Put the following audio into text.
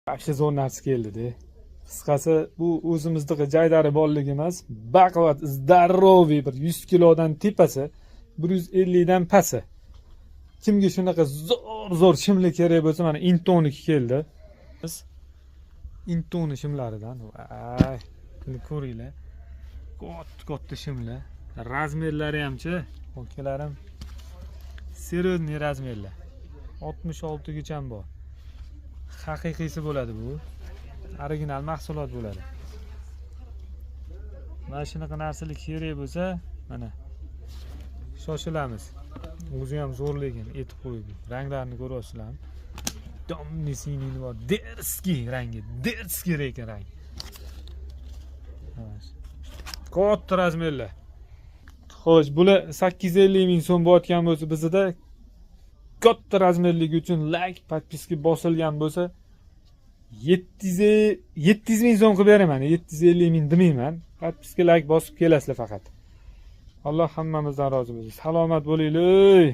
Вообще zo'r narsa keldi-da. Qisqasi, bu o'zimizniki jaydari borligi emas, baquvvat, здоровый, bir 100 kilodan tepasi, 150 dan pasi. Kimga shunaqa zo'r zo'r shimli kerak bo'lsa, mana Intoniki keldi. Biz Intoni shimlaridan. Voy, buni ko'ringlar. Katta katta shimlar. Размер lari hamchi, akalarim, серьезный размер lar. 66 gacha bor. Haqiqiysi bo'ladi bu. Original mahsulot bo'ladi. Mana shunaqa narsalar kerak bo'lsa, mana shoshilamiz. O'zi ham zo'r, lekin etib qo'yib. Ranglarini ko'ryapsizlarmi? Темный синий bor, дерзкий rangi, дерзкий lekin rang. Mana shu. Katta размер lar. Xo'sh, bular 850 ming so'm bo'layotgan bo'lsa, bizda katta размер ligi uchun layk, подписка bosilgan bo'lsa, 700 ming so'm qilib beraman. 750 ming demayman. Подписка, layk bosib kelasizlar faqat. Alloh hammamizdan rozi bo'lsin. Salomat bo'linglar.